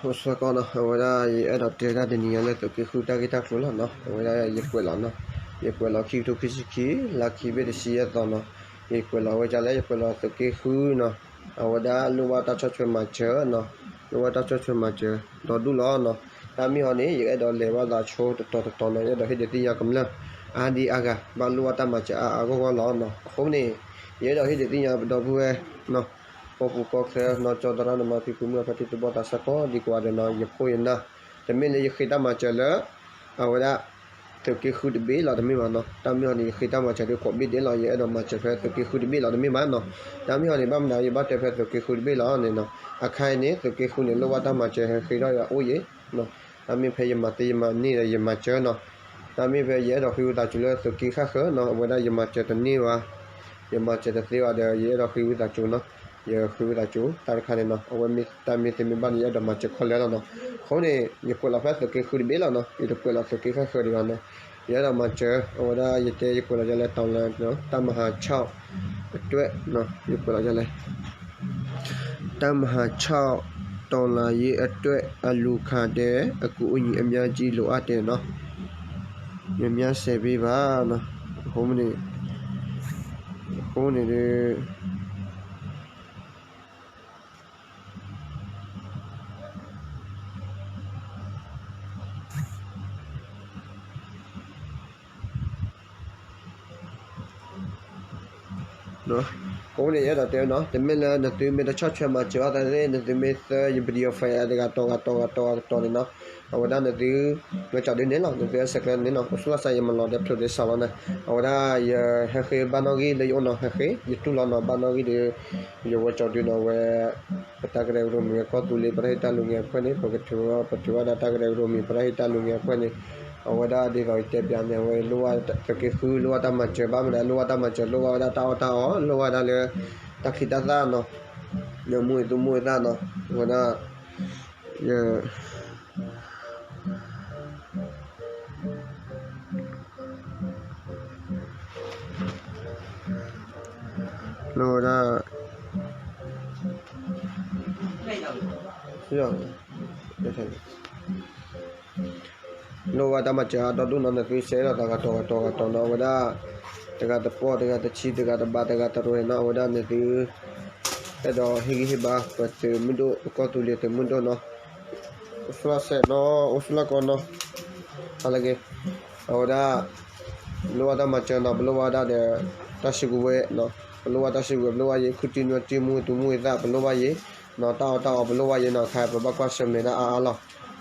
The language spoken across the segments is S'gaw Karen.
အိၣ်ဆၢကီးနီၤ အဝဲဒၣ်ယအဲၣ်ဒိးတဲဒၣ်တနံၤညါလၢသုးက့ဃုတၢ်ဂ့ၢ်တၢ်ကျိၤလီၤနီၤ. အဝဲဒၣ်ယကွဲးလီၤနီၤ, ယကွဲးလီၤခံကထိခံဆံခံ လါခံဘ့ၣ်တဆံယဲၢ်သီနီၤ. ယကွဲးလီၤဝဲဒ်လဲၣ်, ယကွဲးလီၤသုးက့ဃုနီၤ, အဝဲဒၣ်လိၣ်ဘၣ်တၢ်ဆီၣ်ထွဲမၤစၢၤနီၤ, လိၣ်ဘၣ်တၢ်ဆီၣ်ထွဲမၤစၢၤ ဒီဒူၣ်လီၤနီၤ. တၢ်မ့ၢ်ဟီန့ၣ် ယအဲၣ်ဒိးလဲၤဘၣ်သးဆိတတီၤတတီၤနီၤ, ယအဲၣ်ဒိးဟ့ၣ်ဒုးသ့ၣ်ညါကမျၢၢ် အါဒံအါဂၤ ဘၣ်လိၣ်ဘၣ်တၢ်မၤစၢၤအါအါဂီၢ်ဂီၢ်လီၤနီၤ. အဃိန့ၣ် ယအဲၣ်ဒိးဟ့ၣ်ဒုးသ့ၣ်ညါပဒီပုၢ်ဝဲၢ် ကီၢ်ပူၤကီၢ်ချၢ နီၢ်ကၠီသရၣ် နမၤဖံးဖုမုၢ် ဖါတံၢ်သဘီၣ်သးစၢ်ကိးဒံကိးဂၤဒဲးနီၤ, ယဖိယနၢ်, တမ့ၢ်လၢယဃ့တၢ်မၤစၢၤလၢ အဝဲဒၣ် သုးက့ဃုတဘ့ၣ်လီၤတမ့ၢ်ဘၣ်နီၤ. တၢ်မ့ၢ်ဟီန့ၣ် ယဃ့တၢ်မၤစၢၤဒုးကိးဘ့ၣ်ဒဲးလီၤ, ယအဲၣ်ဒိးမၤစၢၤဖဲသုးက့ဃုတဘ့ၣ်လီၤတမ့ၢ်ဘၣ်နီၤ. တၢ်မ့ၢ်ဟီန့ၣ် ဘၣ်မနုၤယဘၣ်တဲဖဲသုးက့ဃုတဘ့ၣ်လီၤန့ၣ်နီၤ, အခါအံၤန့ၣ် သုးက့ဃုန့ၣ် လိၣ်ဘၣ်တၢ်မၤစၢၤဟဲဃ့ထီၣ်ယၤအိၣ်ယံၤ တၢ်မ့ၢ်ဖဲယမၤသ့ယမၤန့ၢ်ဒီးယမၤစၢၤနီၤ. တၢ်မ့ၢ်ဖဲယအဲၣ်ဒိးဃ့ဝံသးစူၤလၢသုးက့ဃုဃၢၤနီၤ, အဝဲဒၣ်ယမၤစၢၤတန့ၢ်ဘၣ်, ယမၤစၢၤတသ့ဘၣ်ဒီး ယအဲၣ်ဒိးဃ့ဝံသးစူၤနီၤ, ယဃ့ဝံသးစူၤ တၢ်တခါန့ၣ်နီၤ, အဝဲမ့ၢ်တၢ်မ့ၢ်သ့မ့ၢ်ဘၣ်န့ၣ် ယအဲၣ်ဒိးမၤစၢၤခီလဲလီၤနီၤ. အဃိန့ၣ် ယကွဲးလီၤဖဲသုးက့ဃုတဘ့ၣ်လီၤနီၤ, ယတကွဲးလီၤသုးက့ဃုဃၢၤဒံးဘၣ်နီၤ. ယအဲၣ်ဒိးမၤစၢၤ အဝဲဒၣ်ယတဲယကွဲးလီၤဒ်လဲၣ် တီလၢ တၢ်မၤဟးဆီၣ် အတွက်နီၤ, ယကွဲးလီၤဒ်လဲၣ် တၢ်မၤဟးဆီၣ် တော်လှန်ရေးအတွက် အလူၤခံတဲ့ အကူအညီ အများကြီး လိုအပ်တယ်နီၤ, များများ ဆက်ပေးပါနီၤ. အဃိန့ၣ် အဃိန့ၣ်ဒီး အဃိန့ၣ် ယအဲၣ်ဒိးတဲနီၤ, တမ့ၢ်လၢနသုမ့ၢ်တဆီၣ်ထွဲမၤစၢၤအီၤသးသ့ၣ် နသုမ့ၢ်သၢယ video file တဂၤတီၤဂၤတီၤဂၤတီၤဂၤတီၤန့ၣ်နီၤ, အဝဲဒၣ်နသု မ့ၢ်ကၠီဒုန့ၣ်လီၤ, နသုအဲၣ်ဆဲးကျဲန့ၣ်နီၤ, အိၣ်ဆူၣ်လီၤစး ယမၤလီၤဒီးဖျိးဒ်ဆးလီၤန့ၣ်, အဝဲဒၣ်ယဟဲဃ့ဘၣ်နီၣ်ဂံၢ်လၢယအိၣ်နီၤ, ဟဲဃ့ ယတူၢ်လီၤနီၤ, ဘၣ်နီၣ်ဂံၢ်ဒီး ယဝဲကၠီဒုနီၤ, အဝဲ ပတၢ်ကရၢကရိမ့ၢ်ဝဲ ကီၢ်သူလ့ၤပရဟိတလူငယ်အဖွဲ့န့ၣ် ပကထုး ပထုးဝဲဒၣ်တၢ်ကရၢကရိမ့ၢ် ပရဟိတလူငယ်အဖွဲ့န့ၣ်, အဝဲဒၣ်ဒ်သိးယတဲပျးန့ၣ် အဝဲလိၣ်ဘၣ်သုးက့ဃု လိၣ်ဘၣ်တၢ်မၤစၢၤ ဘၣ်မနုၤ လိၣ်ဘၣ်တၢ်မၤစၢၤ လိၣ်ဘၣ်ဝဲဒၣ်တၢ်အီၣ်တၢ်အီ, လိၣ်ဘၣ်ဝဲဒၣ်လၢ တၢ်ချံတၢ်သၣ်နီၤ, မူအသူၣ်မူအသၣ်နီၤ, အဝဲဒၣ် ယ လိၣ်ဝဲဒၣ် လိၣ်ဝဲတၢ်မၤစၢၤအါဒီဒူၣ်နီၤ, နသုဆဲးဒီးသးဂၤတီၤဂၤတီၤဂၤတီၤနီၤ, အဝဲဒၣ် တဂၤတပီၢ် တဂၤတဆံ တဂၤတဘး တဂၤတရ့နီၤ, အဝဲဒၣ်နသု အဲၣ်ဒိးဟ့ၣ်ဂံၢ်ဟ့ၣ်ဘါ ပသုးမုၢ်ဒိၣ် ပကီၢ်သူလ့ၤသုးမုၢ်ဒိၣ်နီၤ, အိၣ်ဆူၣ်လီၤစဲးနီၤ, အိၣ်ဆူၣ်လီၤကီနီၤ, ဟါလၢက့ၤ, အဝဲဒၣ် လိၣ်ဘၣ်တၢ်မၤစၢၤနီၤ, ပလိၣ်ဘၣ်ဝဲဒၣ်ဒီး တၢ်စုကဝဲၤနီၤ, ပလိၣ်ဘၣ်တၢ်စုကဝဲၤ ပလိၣ်ဘၣ်ယဲ ခုတံၢ်နွံတံၢ် မူအသူၣ်မူအသၣ် ပလိၣ်ဘၣ်ယဲနီၤ, တၢ်အီၣ်တၢ်အီ ပလိၣ်ဘၣ်ယဲနီၤ, ခါပဘၣ်ကွၢ်ဆၢၣ်မဲာ်ဒၣ်အါအါလီၤ.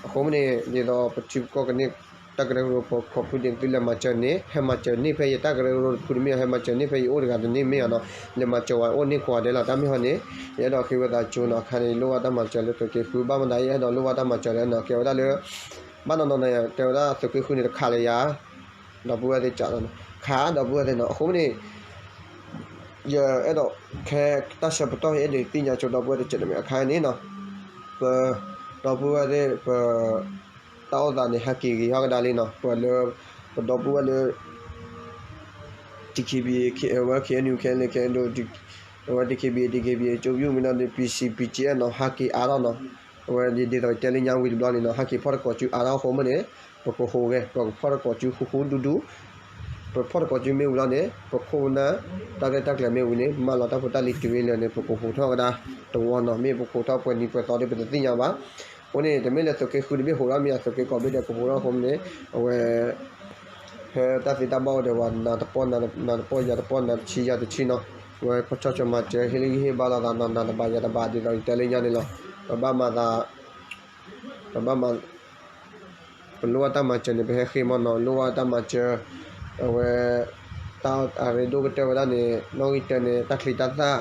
အဃိမ့ၢ်န့ၣ် ဒ်သိးပထံပကီၢ်ကန့ၢ် တၢ်ကရၢကရိ ပခိးဖုဒ့ သုလဲၤမၤစၢၤန့ၣ် ဟဲမၤစၢၤန့ၢ်ဖဲယတၢ်ကရၢကရိတဖုတမ့ၢ်, ဟဲမၤစၢၤန့ၢ်ဖဲယအိၣ်တဂၤတန့ၢ်မ့ၢ်ဧါနီၤ, လဲၤမၤစၢၤဝဲအိၣ်န့ၢ်ကိးဂၤဒဲးလီၤ. တၢ်မ့ၢ်ဟီန့ၣ် ယအဲၣ်ဒိးဃ့ဝဲသးကၠိနီၤ, အခါန့ၣ် လိၣ်ဘၣ်တၢ်မၤစၢၤလၢသုးက့ဃု ဘၣ်မနုၤ ယအဲၣ်ဒိးလိၣ်ဘၣ်တၢ်မၤစၢၤလဲၣ်နီၤ, ကဲဝဲဒၣ်လၢ ဘၣ်နီၤနီၤန့ၣ် တဲဝဲဒၣ်သုးက့ဃုန့ၣ်တခးလၢယၤ ဒီပုၢ်ဝဲၢ်သ့ၣ်ကးလီၤနီၤ, ခးဒီပုၢ်ဝဲၢ်သ့ၣ်နီၤ, အဃိမ့ၢ်န့ၣ် ယအဲၣ်ဒိးခဲတၢ်ဆၢပတီၢ် ယအဲၣ်ဒိးသ့ၣ်ညါကၠိဒီပုၢ်ဝဲၢ်တကဲးတမံၤ အခါန့ၣ်နီၤ, ပ ဒီပုၢ်ဝဲၢ်သ့ၣ် ပ တၢ်အိၣ်သးန့ၣ် ဟဲက့ၤဂ့ၤဟီၣ်ကဒါလံနီၤ, ပှၤလၢ ပဒီပုၢ်ဝဲၢ်လၢ DKBA ဝဲ KNU KNLA အဝဲ DKBA DKBA ကၠိပယုၢ်မ့ၢ်နီၤ PC BGF နီၤ ဟဲက့ၤအါထီၣ်နီၤ, အဝဲဒ်သိးတဲလၢညါဝံၤတဘျီန့ၣ်နီၤ ဟဲက့ၤဖီၣ်တကိးစုအါထီၣ်အဃိမ့ၢ်န့ၣ် ပကဟူးဂဲၤ ပကဖီၣ်တကိးစုဃူဃူဒူဒူ ပဖီၣ်တကိးစုမ့ၢ်ဝံၤလီၤန့ၣ် ပခိၣ်ပနၢ် တၢ်ရဲၣ်တၢ်ကျဲၤမ့ၢ်ဝံၤန့ၣ် မၢလီၤတၢ်ဖိတၢ်လံၤတုၤဝဲလၢာ်န့ၣ် ပကဟူးထီၣ်ကဒါတဝီနီၤ, မ့ၢ်ပကဟူးထီၣ်ပှဲၤနံၤပှဲၤသီဒီး ပတသ့ၣ်ညါဘၣ်. အဃိန့ၣ် တမ့ၢ်လၢသုးက့ဃုတဘ့ၣ်ဟူးထီၣ်မ့ၢ် သုးက့ကိးဘ့ၣ်ဒီးကဟူးထီၣ်အဃိန့ၣ် အဝဲ ဖဲတၢ်သ့တၢ်ဘၣ်အိၣ်ဒီးပှၤ နၤတပီၢ် နၤတပီၢ် ယၤတပီၢ် နၤတဆံ ယၤတဆံနီၤ, အဝဲပဆီၣ်ထွဲမၤစၢၤ ဟ့ၣ်ဂံၢ်ဟ့ၣ်ဘါလိာ်သးနီၤ, နၤတဘး ယၤတဘး ဒ်သိးယတဲလၢညါန့ၣ်လီၤ. ပဘၣ်မၤသး ပဘၣ်မၤ ပလိၣ်ဘၣ်တၢ်မၤစၢၤန့ၣ် ပဟဲဃ့မ့ၢ်နီၤ, လိၣ်ဘၣ်တၢ်မၤစၢၤ အဝဲ တၢ်အရ့ဒိၣ်ကတၢၢ်ဝဲဒၣ်န့ၣ် နီၣ်ဂံၢ်တၢန့ၣ် တၢ်ချံတၢ်သၣ်,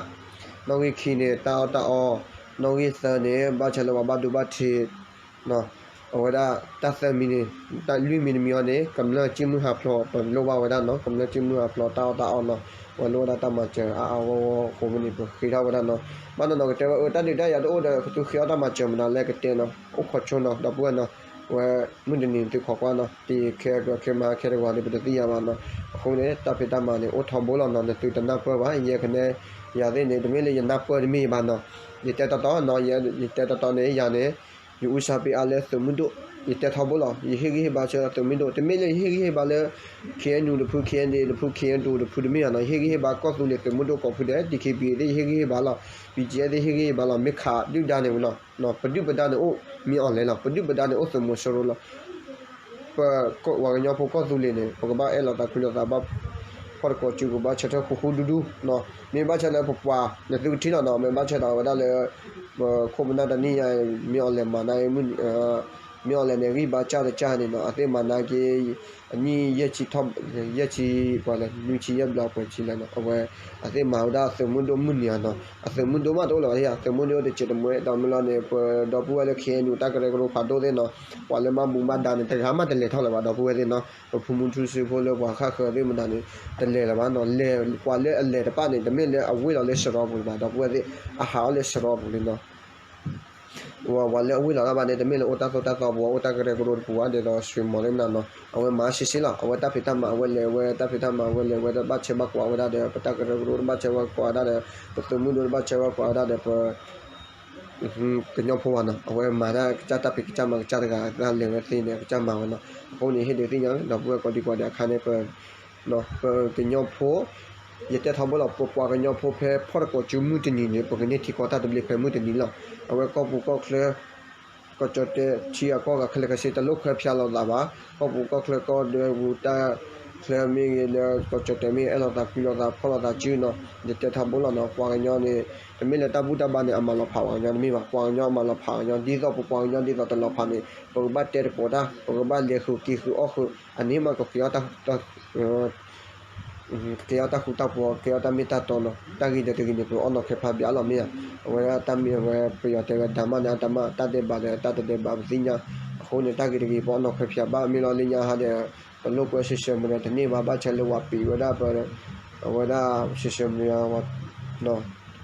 နီၣ်ဂံၢ်ခံန့ၣ် တၢ်အီၣ်တၢ်အီ, နီၣ်ဂံၢ်သၢန့ၣ် ဘၣ်ဆၣ်လၢပှၤဘၣ်ဒိဘၣ်ထံး အဝဲဒၣ်တၢ်သၢမံၤန့ၣ် တၢ်လွံၢ်မံၤတမံၤအံၤန့ၣ် ကမျၢၢ်ကံၢ်မုၢ်ဟးဖျိး ပလိၣ်ဘၣ်ဝဲဒၣ်နီၤ, ကမျၢၢ်ကံၢ်မုၢ်ဟးဖျိး တၢ်အီၣ်တၢ်အီနီၤ, ပလိၣ်ဝဲဒၣ်တၢ်မၤစၢၤအါအါဂီၢ်ဂီၢ်အဃိမ့ၢ်န့ၣ် ပဃ့ထီၣ်ဝဲဒၣ်နီၤ. ဘၣ်နီၤနီၤကတဲဝဲ အၢ တၢ်ဒုးတၢ်ယၤတအိၣ်ဒီး ကသူဃ့အီၣ်တၢ်မၤစၢၤမနုၤလဲၣ်ကတဲနီၤ, အိၣ်ခိးဆိနီၤ ဒီပုၢ်ဝဲၢ်နီၤ, ဝဲမုၢ်တနံၤသုးခိးကွၢ်နီၤ, တယခဲကဲခဲမၤခဲတဂီၤဒီး ပတသ့ၣ်ညါဘၣ်နီၤ. အဃိန့ၣ် တၢ်ဖံးတၢ်မၤန့ၣ် အိၣ်ထီဘိလီၤနီၤ, နသုတနၢ်ပၢၢ်ဘၣ်, ယဲကနဲ ယၤသ့ၣ်န့ၣ် တမ့ၢ်လၢယနၢ်ပၢၢ်တမ့ၢ်ဘၣ်နီၤ, ယတဲတီတီနီၤ, ယတဲတီတီန့ၣ် ယၤန့ၣ် ယအူစၢ်ပ့ၤအါလၢသုးမုၢ်ဒိၣ်, ယတဲထီဘိလီၤ, ယဟ့ၣ်ဂံၢ်ဟ့ၣ်ဘါဆၢသုးမုၢ်ဒိၣ်, တမ့ၢ်လၢယဟ့ၣ်ဂံၢ်ဟ့ၣ်ဘါလၢ ခ့ၣ်အဲၣ်ယူၣ်တဖု, ခ့ၣ်အဲၣ်ယူၣ်တဖု, ခ့ၣ်အဲၣ်ယူၣ်တဖုတမ့ၢ်ဧါနီၤ, ယဟ့ၣ်ဂံၢ်ဟ့ၣ်ဘါကီၢ်သူလ့ၤသုးမုၢ်ဒိၣ်ကိးဖုဒဲး, ဒံၣ်ခ့ပံၤသ့ၣ် ယဟ့ၣ်ဂံၢ်ဟ့ၣ်ဘါလီၤ, ဘံၣ်ကၠံၣ်အဲၣ်သ့ၣ် ယဟ့ၣ်ဂံၢ်ဟ့ၣ်ဘါလီၤ, မ့ၢ်ခးဒုၣ်ဒါန့ၣ်ဝဲလီၤ, ပဒုၣ်ပဒါန့ၣ်အိၣ်သုးမီၤစိရိၤလီၤ. ပဝဲကညီဖိကီၢ်သူလ့ၤန့ၣ် ပကဘၣ်အဲၣ်လီၤသးကွံလိာ်သးဘၣ်, ဖီၣ်တကိးစုကဘၣ်ဆၢထၢၣ်ဃူဃူဒူဒူ, မ့ၢ်ဘၣ်ဆၣ်လၢပပှၤန့ၣ်သုကထံၣ်လီၤနီၤ, မ့ၢ်ဘၣ်ဆၣ်ဒီးဝဲဒၣ်လၢ ပခိၣ်ပနၢ်တနံၣ်ညါ မ့ၢ်အီၤလဲၤမၤနာ်က့ မ့ၢ်အီၤလဲၤန့ၣ် ဂံၢ်ဘါကၢ်တကၢ်န့ၣ်နီၤ, အသ့ၣ်မၤနာ်က့ အနံၣ်ယဲၢ်ဆံထီၣ်, ယဲၢ်ဆံပှဲၤလဲၣ်, နွံဆံယဲၢ်ဘျီပှဲၤဆံလဲၣ်နီၤ, အဝဲ အသ့ၣ်မၤဝဲဒၣ်သုးမုၢ်ဒိၣ်မုၢ်နံၤဧါနီၤ, အသုးမုၢ်ဒိၣ်မးတအိၣ်လၢၤဘၣ်, သုးမုၢ်ဒိၣ်တစဲးတမှဲး, ဒီးမ့ၢ်လီၤန့ၣ် ပဒီပုၢ်ဝဲၢ်လၢ ခ့ၣ်အဲၣ်ယူၣ် တၢ်ကရၢကရိဖးဒိၣ်သ့ၣ်နီၤ, ပှၤလၢမၤဘူၣ်မၤဒါန့ၣ် တဂၤမးတလဲၤထီၣ်လၢၤဘၣ်, ဒီပုၢ်ဝဲၢ်သ့ၣ်နီၤ, ပဖုမူထူစ့ဖိလၢပှၤဃၣ်ဃၢၤသ့ၣ်မနုၤန့ၣ် တလဲၤလၢၤဘၣ်နီၤ, လဲၤပှၤလၢအလဲၤတဖၣ်န့ၣ် တမ့ၢ်လၢအဝ့ၢ်လီၤလၢစရီပူၤလၢၤဘၣ်, ဒီပုၢ်ဝဲၢ်သ့ၣ် အဟးအီၣ်လၢစရီပူၤလံနီၤ ပှၤလၢအဝ့ၢ်လီၤတၢ်ဘၣ်န့ၣ် တမ့ၢ်လၢအိၣ်တၢ်သိၣ်တၢ်သီပူၤ အိၣ်တၢ်ကရၢကရိတပူၤဘၣ်, ဒ်သိး ဆွေမော် သ့ၣ်မနုၤနီၤ, အဝဲမၤဆ့ဆ့လီၤ, အဝဲတၢ်ဖံးတၢ်မၤအဝဲလဲၤဝဲ, တၢ်ဖံးတၢ်မၤအဝဲလဲၤဝဲ တဘၣ်ဆဲးဘၣ်ကွၢ်ဝဲဒၣ်ဒီး ပတၢ်ကရၢကရိတဘၣ်ဆဲးဘၣ်ကွၢ်ဝဲဒၣ်ဒီး ပသုးမုၢ်ဒိၣ်တဘၣ်ဆဲးဘၣ်ကွၢ်ဝဲဒၣ်ဒီး ပ ကညီဖိဘၣ်နီၤ, အဝဲမၤတၢ်ကစၢ်တၢ်ဖံးကစၢ်မၤကစၢ်တဂၤ တၢ်လဲၤဝဲသ့န့ၣ် အကစၢ်မၤဝဲနီၤ, အဃိန့ၣ် ဟ့ၣ်ဒုးသ့ၣ်ညါ ဒီပုၢ်ဝဲၢ်ကိးဒံကိးဒဲးအခါန့ၣ် ပ ပကညီဖိ ယတဲထီဘိလီၤ, ပပှၤကညီဖိဖဲဖီၣ်တကိးစုမုၢ်တနံၤန့ၣ် ပကန့ၢ်ထံကီၢ်တၢ်သဘျ့ဖဲမုၢ်တနံၤလီၤ. အဝဲကီၢ်ပူၤကီၢ်ချၢ ကီၢ်ကၠီၣ်တဲာ်ထံအကီၢ်ဂၤခဲလၢာ်ခဲဆ့ တလိၣ်ခွဲးဖျါလိာ်သးဘၣ်. ကီၢ်ပူၤကီၢ်ချၢ ကီၢ်ဒွဲပူၤ တၢ်ချၢမ့ၢ်ဂ့ၤ လၢကီၢ်ကၠီၣ်တဲာ်မ့ၢ်ဂ့ၤ အဲၣ်လိာ်သးကွံလိာ်သး ဖီၣ်လိာ်သးစုနီၤ. ယတဲထီဘိလီၤနီၤ, ပှၤကညီန့ၣ် တမ့ၢ်လၢတၢ်ဘူၣ်တၢ်ဘါန့ၣ် အမၤလီၤဖးပှၤကညီတမ့ၢ်ဘၣ်. ပှၤကညီအမၤလီၤဖးပှၤကညီ ဒ်သိးပပှၤကညီ ဒ်သိးတလီၤဖးန့ၣ် ပကဘၣ်တဲသကိးတၢ်, ပကဘၣ်လဲၤဃုာ်က့ၤဃုာ်အီၣ်ဃုာ်, အန့ၣ်မးကကဲထီၣ် ကကဲထီၣ်တၢ်ဃူတၢ်ဖိး, ကကဲထီၣ်တၢ်မ့ၢ်တၢ်တီလီၤ. တၢ်ဂ့ၤဒီးတဂ့ၤန့ၣ် ပအီၣ်နီၤခွဲးဖးဘၣ်အါလီၤမ့ၢ်ဧါ. အဝဲဒၣ်တၢ်မ့ၢ်အဝဲ ပယီၤတဲဝဲ ဓမ္မန့ၣ် အဓမ္မ, တၢ်ဒဲးဘးဒီးတၢ်တဒဲးဘးပသ့ၣ်ညါ. အဃိန့ၣ် တၢ်ဂ့ၤတဂ့ၤ ပအီၣ်နီၤခွဲးဖးဘၣ်. မ့ၢ်လီၤလၢညါဟါဒီး ပလိာ်ကွဲ social media တန့ၢ်ဘၣ်, ဘၣ်ဆၣ်လၢပှၤပံာ်ဝဲဒၣ်ပ အဝဲဒၣ် social media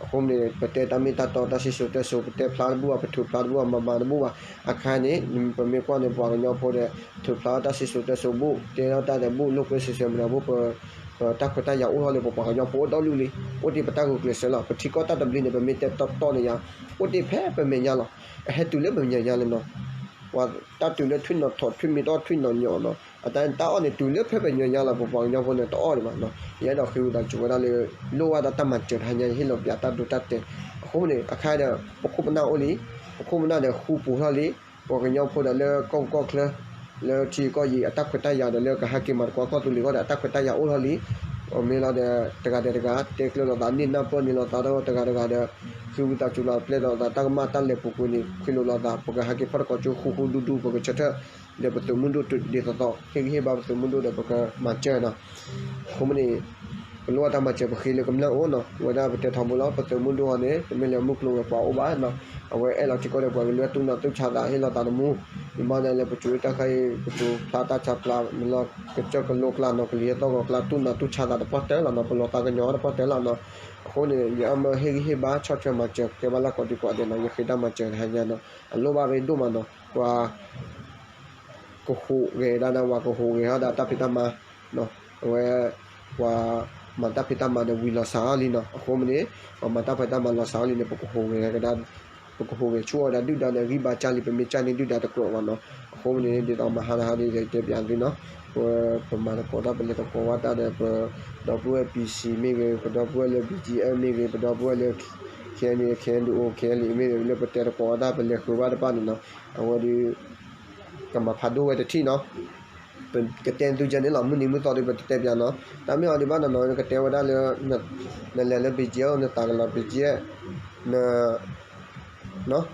အဃိန့ၣ် ပတဲတၢ်မ့ၢ်တၢ်တီ တၢ်စံၣ်စိၤတဲစိၤ ပတဲဖျါတဘူၣ်ဘၣ်, ပထုးဖျါတဘူၣ်ဘၣ်, မၤမၤတဘူၣ်ဘၣ်. အခါန့ၣ် ပမ့ၢ်ကွၢ်န့ၣ် ပှၤကညီဖိဒီး ထုးဖျါတၢ်စံၣ်စိၤတဲစိၤဘူၣ်, တဲထီၣ်တၢ်ဒီးဘူၣ်, လိာ်ကွဲ social media ဘူၣ်, ပ ပတၢ်ခွဲးတၢ်ယာ်အိၣ်ထီၣ်လၢပပှၤကညီဖိအအိၣ်ဒီဒူၣ်လံ, အိၣ်တ့ၢ်ပတၢ်ဂုာ်ကျဲးစၢးလီၤ. ပထံကီၢ်တၢ်သဘျ့န့ၣ် ပမ့ၢ်တဲတီတီန့ၣ်ယါ, အိၣ်တ့ၢ်ဖဲပမဲာ်ညါလီၤ. အဟဲတုၤလၢပမဲာ်ညါလီၤနီၤ. ပှၤတၢ်တုၤလၢထွံၣ်နီၤထီၣ် ထွံၣ်မ့ၢ်တအီၣ်ထွံၣ်နီၤညီနီၤ. အတၢ်တၢ်အီၣ်န့ၣ် တုၤလၢဖဲပမဲာ်ညါလီၤ. ပပှၤကညီဖိန့ၣ် တအီၣ်ဒံးဘၣ်နီၤ. ယအဲၣ်ဒိးဃ့ဝံသးစူၤဝဲဒၣ်လၢ လိၣ်ဘၣ်ဒီးတၢ်မၤစၢၤတဟါညါ ယဟ့ၣ်လီၤပျးတၢ်ဒိတၢ်တဲာ်. အဃိန့ၣ် အခါဒီး ပခိၣ်ပနၢ်အိၣ်လံ, ပခိၣ်ပနၢ်ဒီးဃူပူၤထီၣ်လံ, ပှၤကညီဖိဒီးလၢကီၢ်ပူၤကီၢ်ချၢ လၢထံကီၢ်ယံၤ အတၢ်ခွဲးတၢ်ယာ်ဒီးလၢကဟဲက့ၤမၤသကိးကီၢ်သူလ့ၤဂီၢ်ဒီး အတၢ်ခွဲးတၢ်ယာ်အိၣ်ထီၣ်လံ. မ့ၢ်လီၤဒီး တဂၤဒီးတဂၤ တဲကျၢၤလိာ်သး န့ၢ်နၢ်ပၢၢ်န့ၢ်လိာ်သးဒီးတဂၤတဂၤဒီး ဃ့ဝံသးစူၤလီၤ ပျဲလိာ်သး တၢ်ကမၣ်တၢ်လဲၤပူၤကွံာ်န့ၣ် ဃ့လိာ်လိာ်သး ပကဟဲက့ၤဖီၣ်တကိးကၠိဃူဃူဒူဒူ ပကဆၢထၢၣ် ဒီးပသုးမုၢ်ဒိၣ်ဒ်သိးသိး ဟ့ၣ်ဂံၢ်ဟ့ၣ်ဘါပသုးမုၢ်ဒိၣ်ဒီးပကမၤစၢၤနီၤ. အဃိမ့ၢ်န့ၣ် ပလိၣ်ဘၣ်တၢ်မၤစၢၤ ပဃ့လၢကမျၢၢ်အိၣ်နီၤ. ဝဲဒၣ်ပတဲထီဘိလီၤ ပသုးမုၢ်ဒိၣ်အီၤန့ၣ် တမ့ၢ်လၢမုၢ်ကျိၤဝဲၤကွာ်အိၣ်ဘၣ်နီၤ. အဝဲအဲၣ်လီၤထံကီၢ်ဒီးပှၤကလုာ် တူၢ်နးတူၢ်ဆါသး ဟ့ၣ်လီၤသးသမူ မ့ၢ်ဘၣ်န့ၣ်လၢပစိၤတၢ်ခါအံၤ ပစိၤဖျါတၢ်ဆါဖျါ မ့ၢ်လီၤကစၢၢ်ကလိကျါနီၤ ကလံၤဟဲသီၣ်ဂီၤကျါ တူၢ်နးတူၢ်ဆါသးတပှၢ်တၢၢ်လီၤနီၤ. ပလီၤသးကညီၤတပှၢ်တၢၢ်လီၤနီၤ. အဃိန့ၣ် ယအမ့ၢ်ဟ့ၣ်ဂံၢ်ဟ့ၣ်ဘါ ဆီၣ်ထွဲမၤစၢၤ ကဲဘၣ်လၢကိးဒံကိးဒဲးနီၤ. ယဃ့တၢ်မၤစၢၤတဟါညါနီၤ အလိၣ်ဘၣ်ဖဲဒိၣ်မးနီၤ. ပှၤ ကဟူးဂဲၤဒၣ်ဒီး ပှၤကဟူးဂဲၤဟီၣ်ဒီးတၢ်ဖံးတၢ်မၤ အဝဲ ပှၤမၤတၢ်ဖံးတၢ်မၤဒီးဝံၤလီၤစှၤအီၤလံနီၤ. အဃိမ့ၢ်န့ၣ် ပှၤမၤတၢ်ဖံးတၢ်မၤလီၤစှၤအီၤလံန့ၣ် ပကဟူးဂဲၤကဒါ ပကဟူးဂဲၤဆူၣ်အီၤဝဲဒၣ်ဒုၣ်ဒါဒီးဂံၢ်ဘါကၢ်လံ ပမ့ၢ်ကၢ်န့ၢ်ဒုၣ်ဒါတကြၢးဘၣ်နီၤ. အဃိမ့ၢ်န့ၣ် ဒ်သိးမဟါတဟါဒ်ယတဲပၠးသုနီၤ ပမၤသကိးတၢ် ပလဲၤသကိးဝဲတၢ်ဒီး ပဒီပုၢ်ဝဲၢ် ပီၣ်စံၣ် မ့ၢ်ဂ့ၤ ပဒီပုၢ်ဝဲၢ်လၢ ဘံၣ်ကၠံၣ်အဲၣ် မ့ၢ်ဂ့ၤ ပဒီပုၢ်ဝဲၢ်လၢ ခဲအံၤ ခဲအံၤ ခဲအံၤ မ့ၢ်ဂ့ၤ လၢပတဲသကိးဝဲတၢ် ပလဲၤဃုာ်ဘၣ်တဖၣ်န့ၣ်နီၤ အဝဲဒီး ကမၤဖးဒိၣ်ဝဲတထံၣ်နီၤ. ပကတဲသုကဲန့ၣ်လီၤ မုၢ်နံၤမုၢ်သီဒီး ပတတဲပၠးနီၤ. တၢ်မ့ၢ်အီၤဒံးဘၣ်နီၤနီၤ ကတဲဝဲဒၣ်လၢ နလဲၤလၢ ဘံၣ်ကၠံၣ် နသးကလီၤ ဘံၣ်ကၠံၣ် န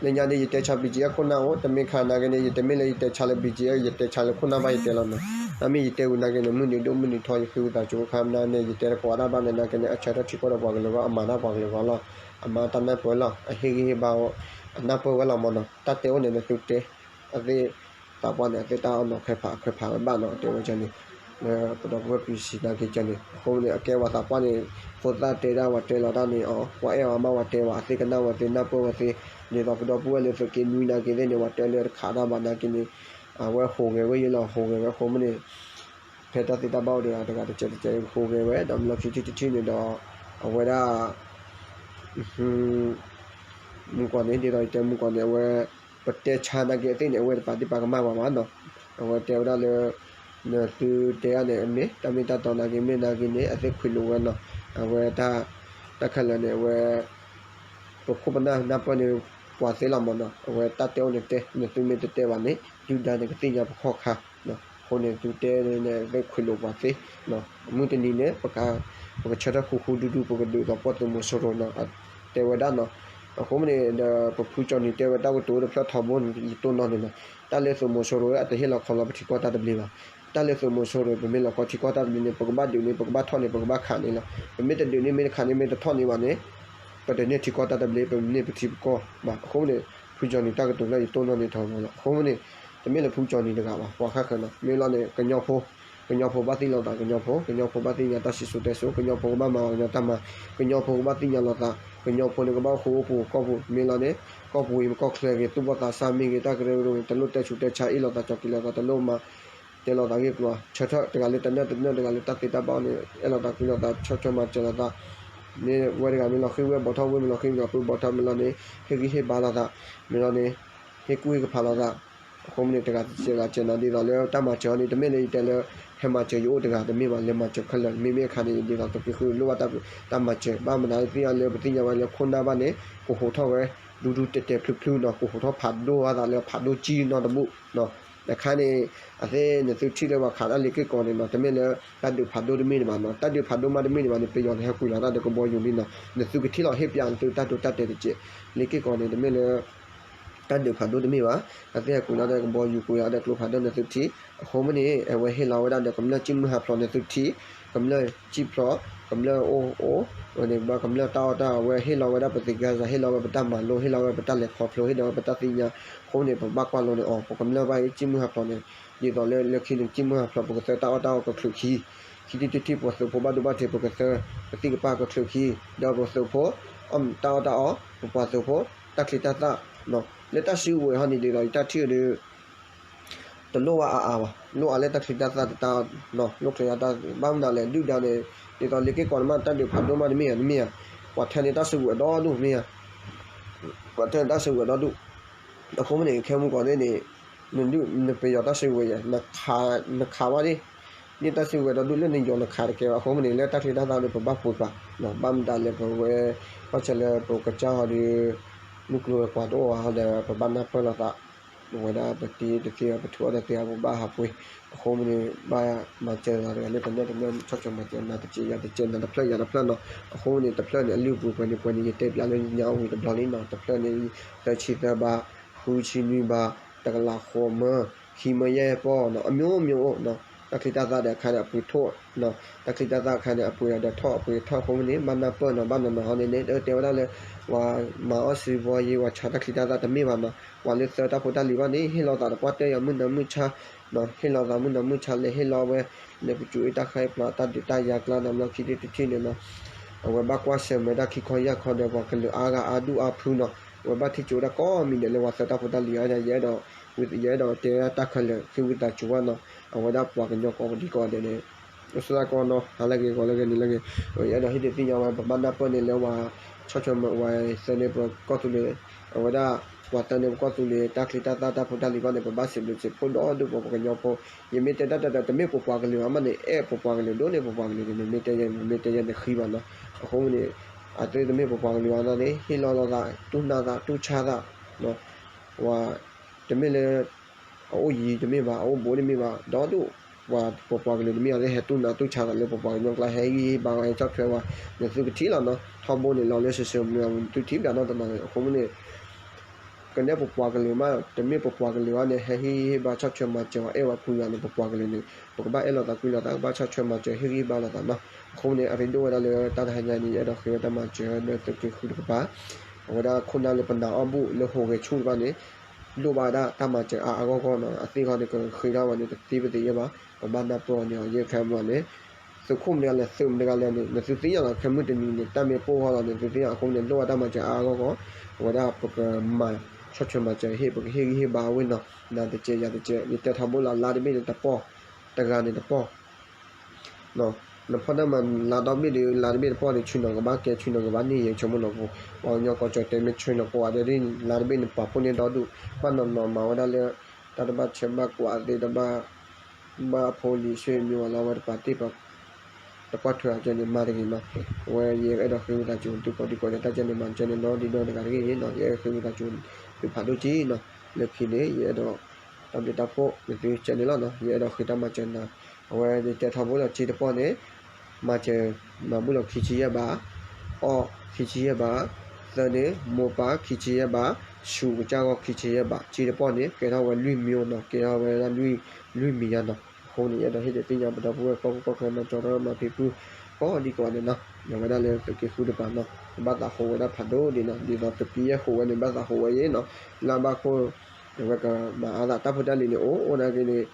လၢညါဒီး ယတဲဆါ ဘံၣ်ကၠံၣ် ခိၣ်နၢ်အိၣ် တမ့ၢ်ခါနာ်က့န့ၣ် ယတမ့ၢ်လၢယတဲဆါလၢ ဘံၣ်ကၠံၣ် ယတဲဆါလၢခိၣ်နၢ်ဘၣ်ယတဲလီၤနီၤ. တၢ်မ့ၢ်ယတဲဝံၤနာ်က့န့ၣ် မုၢ်နံၤဒိၣ်မုၢ်နံၤထီ ယဃ့ဝံသးစူၤခါမနုၤန့ၣ် ယတဲသကိးတၢ်ဘၣ်န့ၣ် နာ်က့န့ၣ် အဆၢထၢၣ်ထံကီၢ်ဒီးပှၤကလုာ်ဂီၢ် အမၤတၢ်ပှၤကလုာ်ဂီၢ်လီၤ. အမၤတၢ်နၢ်ပၢၢ်လီၤ အဟ့ၣ်ဂံၢ်ဟ့ၣ်ဘါ အနၢ်ပၢၢ်ဝဲလီၤမးနီၤ. တၢ်တဲအိၣ်န့ၣ် နသုတဲ အသ့ၣ်သးပှၢ်န့ၣ် အသ့ၣ်တၢ်အီၣ်နီၤခွဲးဖးအခွဲးဖးဝဲဘၣ်နီၤ တဲဝဲကဲန့ၣ် လၢပဒီပုၢ်ဝဲၢ် ပီၣ်စံၣ် နာ်က့ကဲန့ၣ် အဃိန့ၣ် အကဲဝဲသးပှၢ်န့ၣ် ဖိသၣ်တဲဒၣ် ဝဲတဲလီၤတၢ်န့ၣ်အီၤ ပှၤအဲၣ်အီၤမး ဝဲတဲဝဲ အသ့ၣ်ကနၣ်ဝဲသ့ နၢ်ပၢၢ်ဝဲသ့ ဒ်သိးပဒီပုၢ်ဝဲၢ်လၢသုးက့နွံနာ်က့သ့ၣ်န့ၣ် ဝဲတဲလၢတခးတၢ်ဘၣ်နာ်က့န့ၣ် အဝဲဟူးဂဲၤဝဲယဲလီၤ ဟူးဂဲၤဝဲအဃိမ့ၢ်န့ၣ် ဖဲတၢ်သ့တၢ်ဘၣ်အိၣ်ဒီး တဂၤတကဲးတကဲး ဟူးဂဲၤဝဲ ဒီးမ့ၢ်လီၤခံထံၣ်တထံၣ်န့ၣ်ဒီး အဝဲဒၣ် မုၢ်ကီၢ်န့ၣ် ဒ်သိးယတဲမုၢ်ကီၢ်န့ၣ် အဝဲ ပတဲဆါနာ်က့အသ့ၣ်န့ၣ် အဝဲတပာ်ဒံးပာ်ကမၣ်ဘၣ်ဘၣ်နီၤ. အဝဲတဲဝဲဒၣ်လၢ နသုတဲဒၣ်န့ၣ်မ့ၢ် တၢ်မ့ၢ်တၢ်တီနာ်က့မ့ၢ်နာ်က့န့ၣ် အသ့ၣ်ခွံးလိာ်ဝဲနီၤ. အဝဲတၢ် တၢ်ခဲလၢာ်န့ၣ် အဝဲ ပခိၣ်ပနၢ်နၢ်ပၢၢ်န့ၣ် ပှၤသ့လီၤမးနီၤ. အဝဲတၢ်တဲအိၣ်န့ၣ်တဲ နသုမ့ၢ်တတဲဘၣ်န့ၣ် ဒုၣ်ဒါန့ၣ်ကသ့ၣ်ညါပခီၣ်ခါ အဃိန့ၣ် သုတဲန့ၣ် သ့ၣ်ခွံးလိာ်ပှၤသ့ မုၢ်တနံၤန့ၣ် ပကဆၢထၢၣ်ဃူဃူဒူဒူ ပကဒုးသီၣ်ပှီၢ်သုးမီၤစိရိၤနီၤ တဲဝဲဒၣ်နီၤ. အဃိန့ၣ်ဒီး ပဖုကၠီနံၤတဲဝဲတၢ်ကတိၤတဖျၢၣ်ထီဘိန့ၣ် ယတိၢ်နီၣ်န့ၣ်နီၤ. တၢ်လၢသုးမီၤစိရိၤအတဟ့ၣ်လီၤခီလီၤပထံကီၢ်တၢ်တဘျ့ဘၣ်. တၢ်လၢသုးမီၤစိရိၤ ပမ့ၢ်လီၤခီထံကီၢ်တၢ်တဘျ့န့ၣ် ပကဘၣ်ဒုးန့ၣ် ပကဘၣ်ထီၣ်န့ၣ် ပကဘၣ်ခးန့ၣ်လီၤ. ပမ့ၢ်တဒုးန့ၣ် မ့ၢ်တခးန့ၣ် မ့ၢ်တထီၣ်န့ၣ်ဘၣ်န့ၣ် ပတန့ၢ်ထံကီၢ်တၢ်တဘျ့ ပန့ၢ်ပထံပကီၢ်ဘၣ်. အဃိန့ၣ် ဖုကၠီနံၤတၢ်ကတိၤဖျၢၣ်ယတိၢ်နီၣ်န့ၣ်ထီဘိလီၤ. အဃိန့ၣ် တမ့ၢ်လၢဖုကၠီနံၤတဂၤဘၣ် ပှၤဃၣ်ဃၢၤနီၤ. မ့ၢ်လီၤန့ၣ် ကညီဖိ ကညီဖိဘၣ်သ့ၣ်ညါလိာ်သး ကညီဖိ ကညီဖိဘၣ်သ့ၣ်ညါတၢ်စံၣ်စိၤတဲစိၤ ကညီဖိကဘၣ်မၤအီၤကညီတၢ်မၤ ကညီဖိကဘၣ်သ့ၣ်ညါလိာ်သး ကညီဖိန့ၣ်ကဘၣ်အိၣ်ဃူအိၣ်ဖိးကီၢ်ပူၤ မ့ၢ်လီၤန့ၣ် ကီၢ်ပူၤအံၤမ့ၢ်ကီၢ်ချၢဂ့ၤ သူၣ်ဘီၣ်သးစၢ်မ့ၢ်ဂ့ၤ တၢ်ကရၢကရိန့ၣ် တလိၣ်တဲဆူးတဲဆါ အ့ၣ်လိာ်သးကၠီက့ၤလိာ်သး တလိၣ်မၤ တဲလိာ်သးဂ့ၢ်ကျိၤ ဆၢထၢၣ်တဂၤလၢတနၢၣ်တနၢၣ် တဂၤလၢတၢ်သ့တၢ်ဘၣ်န့ၣ် အဲၣ်လိာ်သးကွံလိာ်သး ဆီၣ်ထွဲမၤစၢၤလိာ်သး မ့ၢ်ဝဲတဂၤမ့ၢ်လီၤဃံၤဝဲဘီထီၣ် ဝဲမ့ၢ်လီၤဃံၤဝဲပှၤဘီထီၣ် မ့ၢ်လီၤန့ၣ် ဟ့ၣ်ဂံၢ်ဟ့ၣ်ဘါလိာ်သး မ့ၢ်လီၤန့ၣ် ဟ့ၣ်ကူၣ်ဟ့ၣ်ကဖးလိာ်သး အဃိမ့ၢ်န့ၣ် တဂၤတစဲးဂၤစဲးနီၤ ဒ်သိးလၢတၢ်မၤစၢၤအီၤန့ၣ် တမ့ၢ်လၢယတဲလၢ ဟဲမၤစၢၤယအိၣ်တဂၤ တမ့ၢ်ဘၣ် လဲၤမၤစၢၤခဲလၢာ် မ့မ့ၢ်အခါန့ၣ် ဒ်သိးပကဃုလိၢ်ဘၣ်တၢ်မၤစၢၤ ဘၣ်မနုၤသ့ၣ်ညါလၢ ပသ့ၣ်ညါဝဲလၢခိၣ်နၢ်ဘၣ်န့ၣ် ကဟိးထီၣ်ဝဲ ဒူဒူတဲာ်တဲာ်ဖျုးဖျုးနီၤ ကဟိးထီၣ်ဖးဒိၣ်အသးလၢဖးဒိၣ်ကံနီတဘိနီၤ အခါန့ၣ် အသ့ၣ်နသုထံၣ်လၢပှၤခးတၢ်လ့ၤက့ၢ်ကီးန့ၣ်နီၤ တမ့ၢ်လၢ တၢ်ဒုးဖးဒိၣ်တမ့ၢ်န့ၣ်ဘၣ်နီၤ တၢ်ဒုးဖးဒိၣ်မးတမ့ၢ်န့ၣ်ဘၣ်န့ၣ် ပယီၤန့ၣ်ဟဲကွံာ်လီၤတၢ်ဒီးကဘီယူၤလံနီၤ နသုကထံၣ်လီၤဟ့ၣ်ပၠးနသုတၢ်ဒိတၢ်တဲာ်တက့ၢ် လ့ၤက့ၢ်ကီးန့ၣ် တမ့ၢ်လၢ တၢ်ဒုးဖးဒိၣ်တမ့ၢ်ဘၣ် အသ့ၣ်ဟဲကွံာ်လီၤဒီးကဘီယူၤကွံာ်လီၤဒီးကျိဖးဒိၣ်နသုထံၣ် အဃိမ့ၢ်န့ၣ် အဝဲဟ့ၣ်လီၤဝဲဒၣ်ဒီးကမျၢၢ်စံၣ်မုၢ်ဟးဖျိးနသုထံၣ် ကမျၢၢ်စံၣ်ဖျိး ကမျၢၢ်အိၣ်အိၣ် ဝဲန့ၣ်ဘၣ်ကမျၢၢ်တၢ်အီၣ်တၢ်အီ အဝဲဟ့ၣ်လီၤဝဲဒၣ်ပသ့ၣ်ကစၢ် ဟ့ၣ်လီၤဝဲပတၢ်မၤလိ ဟ့ၣ်လီၤဝဲပတၢ်လဲၤခီဖျိ ဟ့ၣ်လီၤဝဲပတၢ်သ့ၣ်ညါ အဃိန့ၣ် ပဘၣ်ကွၢ်လိန့ၣ်အီၤ ပကမျၢၢ်ဘၣ်အံၤစံၣ်မုၢ်ဟးဖျိးန့ၣ် ဒ်သိးလၢလၢခံန့ၣ် စံၣ်မုၢ်ဟးဖျိး ပကသၢတၢ်အီၣ်တၢ်အီကချုးခံ ခံထံၣ်တထံၣ် ပှၤသုးဖိဘၣ်ဒိဘၣ်ထံး ပကသၢ ပသံၣ်ကပၢ်ကချုးခံ ဒီးပသုးဖိ အီၣ်တၢ်အီၣ်တၢ်အီ ပပှၤသုးဖိ တၢ်ချံတၢ်သၣ် လၢတၢ်စုကဝဲၤဟီန့ၣ် ဒ်သိးယတၢ်ထံၣ်အီၤဒီး တလိၣ်ဘၣ်အါအါဘၣ် လိၣ်အါလၢတၢ်ချံတၢ်သၣ်တတၢ် လိၣ်ချံတၢ် ဘၣ်မနုၤလဲၣ် ဒုၣ်ဒါန့ၣ် ဒ်သိးလ့ၤက့ၢ်ကီးန့ၣ်မး တၢ်ဒုးဖးဒိၣ်မးတမ့ၢ်ဧါ တမ့ၢ်ဧါ ပှၤထၢန့ၢ်တၢ်စုကဝဲၤဒီဒူၣ်မ့ၢ်ဧါ ပှၤထၢန့ၢ်တၢ်စုကဝဲၤဒီဒူၣ် အဃိမ့ၢ်န့ၣ် ခဲမုၢ်ကီးန့ၣ်န့ၣ် နဒုၣ်နပယီၤတၢ်စုကဝဲၤယဲ နခးဘၣ်န့ၣ် န့ၢ်တၢ်စုကဝဲၤဒီဒူၣ်လၢနယီၤနခးတကဲဘၣ် အဃိမ့ၢ်န့ၣ် လၢတၢ်ချံတၢ်သၣ်န့ၣ် ပဘၣ်ပှ့ၤပာ် ဘၣ်မတၤလဲၣ် ပဝဲ ဘၣ်ဆၣ်လၢပကစၢ်ဟီဒီး မုၢ်ကျိၤဝဲၤကွာ်တအိၣ်ဘၣ်ဟီဒီး ပဘၣ်နၢ်ပၢၢ်လိာ်သး ပဝဲဒၣ်ပတံၤတသ့အီၤ ပထူးအီၣ်တသ့အီၤ ပဘၣ်ဟးပှ့ၤ အဃိမ့ၢ်န့ၣ် ဘၣ်မၤစၢၤသးတဂၤလၢတနၢၣ်တနၢၣ် ဆီၣ်ထွဲမၤစၢၤနၤတစဲးယၤတစဲး နၤတဖျၢၣ်ယၤတဖျၢၣ်နီၤ အဃိမ့ၢ်န့ၣ် တဖျၢၣ်န့ၣ် အလုၢ်အပှ့ၤပှဲၤန့ၣ်ပှဲၤန့ၣ် ယတဲပျးလၢညါအိၣ်ဝံၤတဘျီလံနီၤ တဖျၢၣ်န့ၣ် သၢဆံသၢဘး ဃုဆံနွံဘး တကလးဃိးမၢ ခံမၢယဲၢ်ပီၢ်နီၤ အမျိုးမျိုးအိၣ်နီၤ တၢ်ချံတၢ်သၣ်ဒီးအခါန့ၣ် အပှ့ၤထိၣ်နီၤ တၢ်ချံတၢ်သၣ်အခါန့ၣ် အပှ့ၤဒီးထီၣ် အပှ့ၤထီၣ်အဃိမ့ၢ်န့ၣ် ဘၣ်နၢ်ပၢၢ်နီၤ ဘၣ်နီၤနီၤဟီန့ၣ်န့ၣ် တဲဝဲဒၣ်လၢ ပှၤမၤအီၣ်စုဘီယ့ ပှၤဆါတၢ်ချံတၢ်သၣ်တမ့ၢ်ဘၣ်နီၤ ပှၤလၢသၢတၢ်ဖိတၢ်လံၤဘၣ်န့ၣ် ဟ့ၣ်လီၤသးတပှၢ်တၢၢ်ယၤမုၢ်နၤမုၢ်ဆါ ဟ့ၣ်လီၤသးမုၢ်နၤမုၢ်ဆါလဲၤ ဟ့ၣ်လီၤဝဲ လၢပစိၤအ့ၣ်တၢ်ဃါအ့ၣ်ပျီ တၢ်ဒုးတၢ်ယၤကျါနီၤ ဘျီခံထံၣ်တထံၣ်န့ၣ်နီၤ အဝဲဘၣ်ကွၢ်ဆၢၣ်မဲာ်တၢ်ခံခီယၢ်ခီဒီး ပှၤကလုာ်အါဂၤအါဒူၣ်အါဖုနီၤ အဝဲဘၣ်ထံၣ်ကၠိဝဲဒၣ်ကိးမံၤဒဲးလၢ ပှၤသၢတၢ်ဖိတၢ်လံၤအါန့ၣ် ယအဲၣ်ဒိး ယအဲၣ်ဒိးတဲတၢ်ခဲလၢာ် ဃ့ဝံသးစူၤဘၣ်နီၤ အဝဲဒၣ်ပှၤကညီကိးဒံကိးဂၤဒဲးန့ၣ် အိၣ်ဆူၣ်တၢ်ကီနီၤ ဟါလၢဂ့ၤ ဂီၤလၢဂ့ၤ နံၤလၢဂ့ၤ ယအဲၣ်ဒိးဟ့ၣ်ဒုးသ့ၣ်ညါဝဲ ပဘၣ်နၢ်ပၢၢ်န့ၣ်လၢဝဲ ဆီၣ်ထွဲမၤဝဲသၢန့ၢ်ပကီၢ်သူလ့ၤ အဝဲဒၣ် ပှၤသၢန့ၢ်ပကီၢ်သူလ့ၤ တၢ်ချံတၢ်သၣ်တၢ်ဖိတၢ်လံၤဘၣ်န့ၣ် ပဘၣ်စံးဘျုးစံးဖှိၣ်ဒီဒူၣ်ပှၤပှၤကညီဖိ ယမ့ၢ်တဲတၢ်တၢ်တၢ် တမ့ၢ်ပပှၤကလုာ်အါမးန့ၣ် အဲၣ်ပပှၤကလုာ်ဒိၣ်န့ၢ်ပပှၤကလုာ်န့ၣ် မ့ၢ်တဲယဲ မ့ၢ်တဲယဲန့ၣ်ဃံဘၣ်နီၤ အဃိန့ၣ် အသုတမ့ၢ်ပပှၤကလုာ်အါန့ၣ် ဟ့ၣ်လီၤလိာ်သး တူၢ်နၢ်သး တူၢ်ဆါသး ဝဲ တမ့ၢ်လၢ အအိၣ်ယံၤတမ့ၢ်ဘၣ် အအိၣ်ဘူးတမ့ၢ်ဘၣ် ဒီဒူၣ် ပှၤပပှၤကလုာ်တမ့ၢ်အါလၢဟဲတူၢ်နၢ်တူၢ်ဆါသးလၢပပှၤကညီကျါ ဟဲဟ့ၣ်ဂံၢ်ဟ့ၣ်ဘါဝဲ ဟဲဆီၣ်ထွဲဝဲ နသုကထံၣ်လီၤနီၤ ထီဘိန့ၣ်လီၤလၢစၢၤစၢၤမုၢ်မုၢ် နသုထံၣ်ဘၣ်နီတနီၤန့ၣ် အဃိမ့ၢ်န့ၣ် ကနဲပပှၤကလုာ်မး တမ့ၢ်ပပှၤကလုာ်ဘၣ်န့ၣ် ဟဲဟ့ၣ်ဂံၢ်ဟ့ၣ်ဘါဆီၣ်ထွဲမၤစၢၤဝဲ အဲၣ်ဝဲကွံဝဲန့ၣ် ပပှၤကလုာ်န့ၣ် ပကဘၣ်အဲၣ်လိာ်သးကွံလိာ်သး ကဘၣ်ဆီၣ်ထွဲမၤစၢၤ ဟ့ၣ်ဂံၢ်ဟ့ၣ်ဘါလိာ်သးနီၤ အဃိန့ၣ် အရ့ဒိၣ်ဝဲဒၣ်လၢတၢ်တဟါညါန့ၣ် ယအဲၣ်ဒိးဃ့ဝဲတၢ်မၤစၢၤလၢသုးက့ဃုတကပၤ အဝဲဒၣ်ခိၣ်နၢ်လၢပနၢ်အီၣ်ဘူၣ်လၢဟူးဂဲၤဆူၣ်တဖၣ်န့ၣ် လိၣ်ဘၣ်ဝဲဒၣ်တၢ်မၤစၢၤအါအါဂီၢ်ဂီၢ်နီၤ အသ့ၣ်ခီန့ၣ် ကဃ့ထီၣ်ဝဲန့ၣ် တသ့ပသ့ၣ်ညါဘၣ် ပဘၣ်နၢ်ပၢၢ်အီၤန့ၣ် ယဲခဲမုၢ်န့ၣ် သုးခိၣ်မတဂၤလဲၣ် သုးမတဂၤလဲၣ်န့ၣ် နသုသ့ၣ်ညါလီၤ ခဲမုၢ်တနံၤန့ၣ် တၢ်မ့ၢ်ပိၢ်ဂီၢ်လီၤန့ၣ် သုသ့ၣ်ညါအဃိန့ၣ် လိၣ်ဘၣ်တၢ်မၤစၢၤအါအါဂီၢ်ဂီၢ် အဝဲဒၣ်ပကမၤ ဆီၣ်ထွဲမၤစၢၤဟ့ၣ် ပကဟ့ၣ်ဂံၢ်ဟ့ၣ်ဘါဝဲနီၤ နၤတကဲးယၤတကဲး ယတဲထီဘိလီၤ လါတဘ့ၣ်န့ၣ်တပီၢ် တဂၤန့ၣ်တပီၢ် နီၤ နဖီၣ်တၢ်မၤလါဒီဘ့ၣ်ဒီး လါတဘ့ၣ်တပီၢ်ဒီး ဆ့ၣ်နီၤကဘၣ်ကဲ ဆ့ၣ်နီၤကဘၣ်န့ၢ်ယဲၢ် ဆိကမိၣ်နီၤ ပှၤကညီကီၢ်ကၠီၣ်တဲမ့ၢ်ဆ့ၣ်နီၤကိးဂၤဒဲး လါတဘ့ၣ်န့ၣ် ပှၤဖှိၣ်န့ၢ်ဒီဒူၣ် ဘၣ်နီၢ်နီၢ်မၤဝဲဒၣ်လၢ တၢ်တဘၣ်ဆဲးဘၣ်ကွၢ်သ့တဘၣ် ဘၣ်ဖိလံၤဆ့မံဝဲလီၤ အဝဲတပာ်တ့ၢ်ပာ် တကွၢ်ထွဲအကဲန့ၣ် မၤတဂ့ၤနီၤ အဝဲယအဲၣ်ဒိးဃ့ဝံသးစူၤ သုကိးဒံကိးဒဲး တၢ်ကဲန့ၣ်မၤကဲန့ၣ် နီၢ်ဒံးဒီတဂၤတဂ့ၤနီၤ ယအဲၣ်ဒိးဃ့ဝံသးစူၤ သုဖးဒိၣ်က့နီၤ လၢခံန့ၣ် ယအဲၣ်ဒိး တၢ်ဘျုးတၢ်ဖှိၣ် နသုကဲန့ၣ်လီၤနီၤ ယအဲၣ်ဒိးဃ့တၢ်မၤစၢၤနၤ အဝဲယတဲထီဘိလီၤ ကၠံတပီၢ်န့ၣ် မၤစၢၤ မၤဘူၣ်လီၤခံဆံယဲၢ်ဘး, အီၣ်ခံဆံယဲၢ်ဘး, သၢန့ၣ် မိၢ်ပၢ်ခံဆံယဲၢ်ဘး, ဆူးကစၢ်ဂီၢ်ခံဆံယဲၢ်ဘး, ကၠံတပီၢ်န့ၣ် ကဲထီၣ်ဝဲလွံၢ်မံၤနီၤ ကဲထီၣ်ဝဲဒၣ်လွံၢ်မံၤညါနီၤ အဃိန့ၣ် ယအဲၣ်ဒိးဟ့ၣ်ဒုးသ့ၣ်ညါပဒီပုၢ်ဝဲၢ်ကီၢ်ပူၤကီၢ်ချၢ မၤကၠီၤထီၣ်မၤဖံးဖု ကိးဒံကိးဂၤဒဲးနီၤ ယဝဲဒၣ်လၢသုးက့ဃုတပၤနီၤ ဘၣ်သးဟူးဝဲဒၣ်ဖးဒိၣ်ဒံးနီၤ ဒ်သိးသုးက့ယဲၢ်ဟူးဝဲန့ၣ် ဘၣ်သးဟူးဝဲယဲၢ်နီၤ လၢဘၣ်ခိၣ် အဝဲကမၤအါသးတၢ်ဖိတၢ်လံၤန့ၣ် အိၣ်အိၣ်နာ်က့န့ၣ်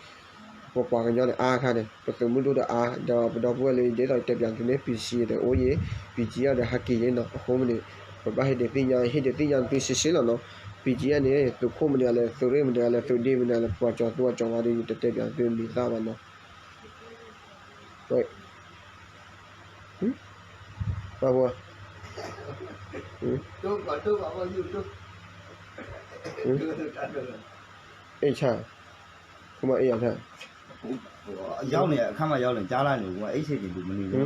ပပှၤကညီန့ၣ်အါခါန့ၣ် ပသုးမုၢ်ဒိၣ်ဒီးအါ ဒီးပဒီပုၢ်ဝဲၢ်လၢဒ်သိးတဲပၠးသုန့ၣ် ပံစံဒီးအိၣ်ယဲၢ် ပံကံအါဒီးဟးက့ၤယဲၢ်နီၤ အဃိန့ၣ် ပဘၣ်ဟ့ၣ်ဒုးသ့ၣ်ညါ ဟ့ၣ်ဒုးသ့ၣ်ညါသုရှဲရှဲလီၤနီၤ ပံကံအါန့ၣ် သုးခိၣ်မနုၤလဲၣ် သုးရ့ၣ်မနုၤလဲၣ် သုးဒ့မနုၤလဲၣ် ပှၤကၠီၤသူအကၠီၤဝါဒီး ယတတဲပၠးသုမံၤသၣ်ဘၣ်နီၤ ဝဲ ပှၤ အ့ၣ်ဆၣ် ခမအ့ၣ်ယၤဆၣ် ရောက်နေအခါမှရောက်နေ ကြားလာနေကွာ အိမ်ခြေတွေလူမနေဘူး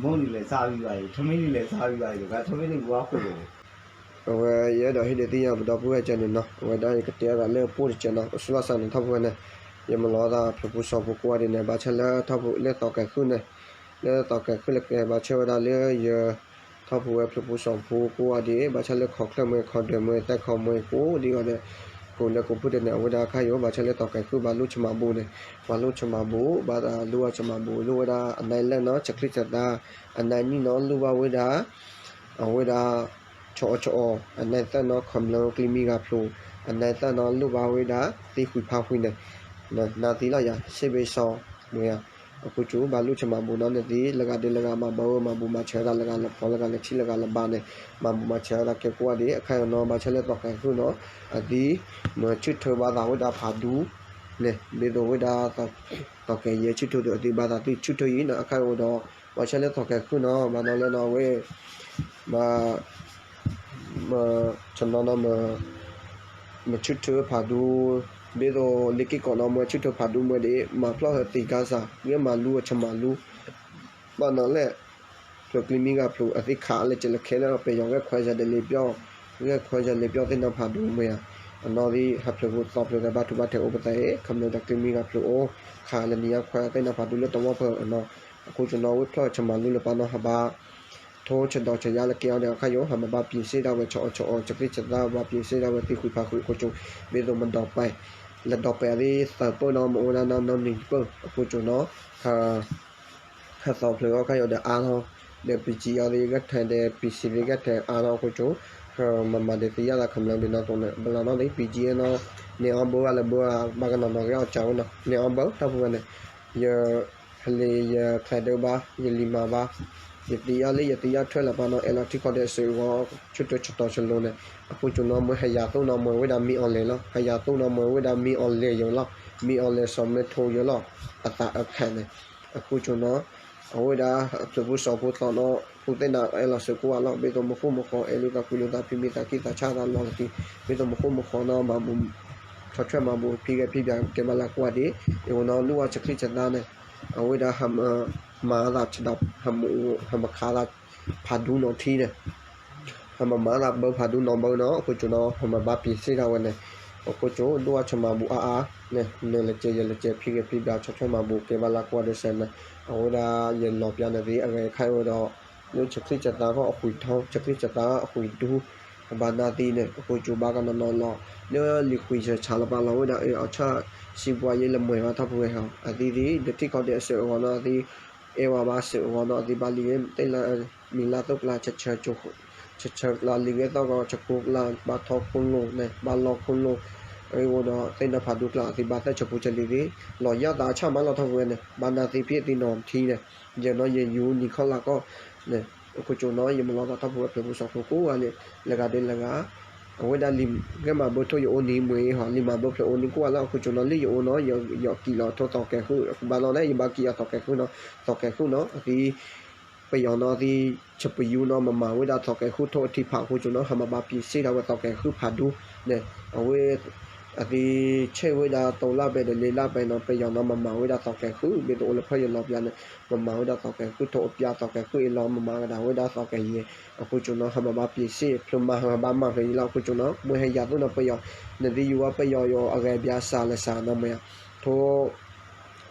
မုန့်တွေလည်းစားပြီးပါပြီ ထမင်းတွေလည်းစားပြီးပါပြီ တခါထမင်းတွေဝါခုလို့ အဝဲယအဲၣ်ဒိးဟ့ၣ်ဒုးသ့ၣ်ညါပဒီပုၢ်ဝဲၢ်ကၠီန့ၣ်နီၤ အဝဲဒၣ်ယကတဲအသးလၢပိၢ်တကၠီနီၤ အဆူၣ်လီၤစၢ်န့ၣ်ထီၣ်ဖိဝဲန့ၣ် ယမၤလီၤသးဖျိးဖိစီၤဖိကိးဂၤဒဲးန့ၣ် ဘၣ်ဆၣ်လၢထီၣ်ဖိလၢသီးကဲၤဃုာ်န့ၣ် လၢသီးကဲၤဃုာ်လၢကဲဘၣ်ဆၣ်ဝဲဒၣ်လၢယ ထီၣ်ဖိဝဲဖျိးဖိစီၤဖိကိးဂၤဒဲး ဘၣ်ဆၣ်လၢခီၣ်ချၢၣ်မ့ၢ် ခီၣ်ဒၢးမ့ၢ် သဲခီမ့ၢ်ကိးဒံးဂီၤဒဲး ကိးလၢကိးဖုၣ်တန့ၣ် အဝဲဒၣ်ခါယိာ် ဘၣ်ဆၣ်လၢသီးကဲၤဃုာ်ဘၣ်လိၣ်ဆမးဘူးန့ၣ် ဘၣ်လိၣ်ဆမးဘူး ဘၣ်သးလိၣ်အီၣ်ဆမးဘူး လိၣ်ဝဲဒၣ်အနၢ်လၢၢ်နီၤ ဆံးချံဆံးသၣ် အနၢ်နံၣ်နီၤ လိၣ်ဘၣ်ဝဲဒၣ် အဝဲဒၣ် ဆီအီၣ်ဆီအီၣ် အနၢ်သၣ်နီၤ ခီၣ်မျၢၢ်ကျံမံဂၤဖျိး အနၢ်သၣ်နီၤ လိၣ်ဘၣ်ဝဲဒၣ် သ့ၣ်ဃုဖးဃုန့ၣ် နသ့လီၤယၤ စ့ဘ့ၣ်စီမ့ၢ်ယၤ အဃိကၠိ ဘၣ်လိၣ်ဆမးဘူးနီၤ နသ့ လၢဂၤဒဲးလၢဂၤမၤဘၢမၤဘူးမၤဆၢသး လၢဂၤလဲၤဖီ လၢဂၤလဲၤထံၣ် လၢဂၤလဲၤဘါန့ၣ် မၤဘူးမၤဆၢသးကဲကိးဂၤဒဲး အခါယိာ်နီၤ ဘၣ်ဆၣ်လၢသီးကဲၤဃုာ်နီၤ အသံ မၤဆူၣ်ထၢဘၣ်သးဝဲဒၣ်ဖးဒူန့ၣ် ဒ်သိးဝဲဒၣ် သီးကဲၤယဲၢ်ဆူၣ်ထၢဒီးအသံဘၣ်သးသ့ၣ်ဆူၣ်ထၢအံၤနီၤ အခါယိာ်ဒီး ဘၣ်ဆၣ်လၢသီးကဲၤဃုာ်နီၤ ဘၣ်နီၤလၢနီၤဝဲ ဘၣ် မ ဆနီၤနီၤ မဆူၣ်ထၢဖးဒူ ဒ်သိးလ့က့ၢ်ကီးနီၤ မ့ၢ်ဆူၣ်ထၢဖးဒူမ့ၢ်ဒ် မၤဖျီၣ်ဟၢသံးကါစၢ် ဂဲၤမၤလူအီၣ်ဆမးလူ ဘၣ်နီၤလဲၣ် ဖျိးကျံမံဂၤဖျိး အသ့ၣ်ခးလၢကၠဲးလၢခဲလၢာ် ပယီၤဂဲၤခွဲးယၤဒီးလ့ပျီၢ် ဂဲၤခွဲးယၤလ့ပျီၢ်သ့ၣ်နီၤဖးဒူမ့ၢ်ဧါ အနီၣ်သ့ၣ် ဟးဖျိးဖိသီဖျိးသးဘၣ်ထူးဘၣ်ထဲးအိၣ်ပသးအံၤ ခမျၢၢ်ဒီးကျံမံဂၤဖျိးအိၣ် ခးလၢနံၤညါခွဲးသ့ၣ်နီၤဖးဒူလၢတဝီဖၢးအနီၤ အဃိကၠိနီၤ ဝ့ၢ်ဖျီၣ်ဆမးလူလၢပၢ်နီၤ ဟးဘၣ် ထိဆဒိးဆယါလၢကဲအီၤဒီးအခါယိာ် ဟးမၤဘၣ်ပံၤစ့ၢ်ဒၣ်ဝဲ ဆီအီၣ်ဆီအီၣ် ဆံးချံဆံးသၣ် ဘၣ်ပံၤစ့ၢ်ဒၣ်ဝဲ သ့ၣ်ဃုဖးဃု အဃိကၠိ ဒ်သိးမဒီးပဲ လဒီးပဲအသ့ၣ်သးပၢၢ်နီၤ မ့ၢ်အိၣ်ဝဲဒၣ်နီၢ်နီၢ်နံၤပၢၢ် အဃိကၠိနီၤ ဟးသီဖျိးအီၤခါယိာ်ဒီးအါထီၣ် ဒီး ပံကံအီၤ သ့ၣ်ဂဲၤထဲးဒီး ပံစံး သ့ၣ်ဂဲၤထဲးအါထီၣ်အဃိကၠိ မၤမၤဒ်သ့ၣ်ညါသးခမျၢၢ်ဘၣ်နီၤသိးန့ၣ် ဘၣ်လီၤနီၣ်သ့ၣ် ပံကံအီၤနီၤ န့ၢ်အီၣ်ဘၢဘၣ်လၢဘၢဘၣ် ဘၣ်ကနီၤနီၤဂ့ၤအီၣ်ကၢဝဲနီၤ န့ၢ်အီၣ်ဘၢ ထီၣ်ဖိဝဲန့ၣ် ယ ဟလ့ယချဲးဒၢဘၣ် ယလံၤမၤဘၣ် ယသ့ၣ်ညါလၢယသ့ၣ်ညါထွဲလၢပၢ်နီၤ အဲၣ်လီၤထံကီၢ်ဒီးအစိၤအဂီၤ ဆူၣ်ထၢဆတီၤဆလိၤန့ၣ် အဃိကၠိနီၤ မ့ၢ်ဟယၤသိၣ်နီၤ မ့ၢ်ဝဲဒၣ်မ့ၢ်အီၤလဲၣ်လီၤ ဟယၤသိၣ်နီၤ မ့ၢ်ဝဲဒၣ်မ့ၢ်အီၤလဲၣ်ယိာ်လီၤ မ့ၢ်အီၤလဲၣ်စီၤမ့ၢ်ထိယိာ်လီၤ အသးအခဲန့ၣ် အဃိကၠိနီၤ အဝဲဒၣ် ဖျိးဖိစီၤဖိသီနီၤ ဖိသ့ၣ်နၤအဲၣ်လီၤစၢၤကိးဂၤလီၤ ဘၣ်သိးမူခိၣ်မူဃီ အဲၣ်လိာ်သးကွံလိာ်သး ဖံးမံသးခံသးဆါသးလီၤတက့ၢ် ဘၣ်သိးမူခိၣ်မူဃီနီၤ မၤဘူး ဆီၣ်ထွဲမၤဘူး ဖံးဂဲၤဖံးဘၣ်ကဲဘၣ်လၢကိးဂၤဒဲး အဃိနီၤ လူၢ်ဝဲဆံးချံဆံးသၣ်န့ၣ် အဝဲဒၣ် မၤသးဆဒိး ဟးမခးသး ဖးဒူနီၤထံန့ၣ် ဟးမမၤသးဘၢဖးဒူနီၤဘၢနီၤ အဃိကၠိနီၤ ဟးမၤဘၣ်ပံၤစ့ၢ်ဒၣ်ဝဲန့ၣ် အဃိကၠိ ဒိၣ်ဝဲဆမးဘူးအါအါန့ၣ် နလဲၤကဲယလဲၤကဲ ဖံးဂဲၤဖံးဘၣ် ဆီၣ်ထွဲမၤဘူးကဲဘၣ်လၢကိးဂၤဒဲးစဲးန့ၣ် အဝဲဒၣ်ယလီၤပျါန့ၣ်သ့ အဂဲၤခါဝဲဒီး လၢဆံးချံဆံးသၣ်ခီၣ်အဃုာ်ထီ ဆံးချံဆံးသၣ်အဃုာ်ဒူ အဘၣ်နၢ်သံန့ၣ် အဃိကၠိဘၣ်ကနီၤနီၤလီၤ လၢလံာ်ဃံးဆၢဆးလီၤပာ်လီၤဝဲဒၣ် အၢ အီၣ်ဆၣ် စံးပှၤယဲလၢမွဲဘၣ်ထီၣ်ဖိဝဲဟီ အသံသ့ၣ် လၢထံကီၢ်ဒီးအစိၤအဂီၤနီၤ အသံ အဲၣ်ဝဲဘၣ်စိၤအဂီၤနီၤ အသံဘၣ်လံဂ့ၤ သ့ၣ်လၢ မံၤလၢ်သိၣ်ကျါ ဆၢဆၢ ဆၢဆၢကျါ လံာ်ဂဲၢ်သီၣ်ကီး ဆၢကိးကျါ ဘၣ်ထီခိၣ်လိၤန့ၣ် ဘၣ်လီၢ်ခိၣ်လိၤ အဂ့ၢ်ဝဲဒီး သ့ၣ်နီၤဖးဒူကျါ အသံဘၣ်သၢဆၢဖိဆၢလံၤသ့ၣ် လီၤယၢ်သးဆၣ်မးလီၤထီၣ်ဖိဝဲန့ၣ် ဘၣ်နၢ်သံဖံးအသံနီၤထံန့ၣ် ယနီၤယယူၤနံၤခီၣ်လါကီၢ်န့ၣ် အဃိကၠိနီၤ ယမၤလီၤသးထီၣ်ဖိဝဲဖျိးဖိစီၤဖိကိးဂၤန့ၣ် လၢဂၤဒဲးလၢဂၤ အဝဲဒၣ်လံာ်ဂဲမၤဘၢထိၣ်ယအိၣ်နံၤမ့ၢ်ဟီ လံာ်မၤဘၢဖျၢၣ်အိၣ်နံၤကွၢ်လၢအခိၣ်ကၠိနီၤ လၢယအိၣ်နီၤ ယကံၣ်လီၤထိၣ်သီၣ်ကဲၤဃု ဘၣ်လီၤန့ၣ် ယဘၣ်ကံၣ်အီၤသီၣ်ကဲၤဃုနီၤ သီၣ်ကဲၤဃုနီၤ အသံ ပယီၤနီၤ အသံ ဆပယူနီၤ မၤမၤဝဲဒၣ်သီၣ်ကဲၤဃုထိၣ်အထံဖးအခိၣ်ကၠိနီၤ ဟဲမၤဘၣ်ပံးစ့ၣ်ဒၣ်ဝဲသီၣ်ကဲၤဃုဖးဒူန့ၣ် အဝဲ အသံ ဆဲးဝဲဒၣ်တိၤလၢ်ဘဲဒီးလ့လၢ်ဘဲနီၤ ပယီၤနီၤ မၤမၤဝဲဒၣ်သီၣ်ကဲၤဃု ဘၣ်သိးအိၣ်လၢဖၢယလီၤပျၢၤန့ၣ် မၤမၤဝဲဒၣ်သီၣ်ကဲၤဃုထိၣ်အပျၢ် သီၣ်ကဲၤဃုအ့လီၤ မၤမၤကဒါဝဲဒၣ်သီၣ်ကဲၤယဲၢ် အခိၣ်ကၠိနီၤ ဟဲမၤဘၣ်ပံးစ့ၣ် ဖျၢမၤဟဲဘၣ်မၤဖျၢယံၤလီၤ အခိၣ်ကၠိနီၤ မ့ၢ်ဟဲယၤသိးနီၤ ပယီၤ နသံယဝဲပယီၤယိၤအဂဲၤဘၣ်စးလၢစးနီၤ မ့ၢ်ဧါ ထိၣ်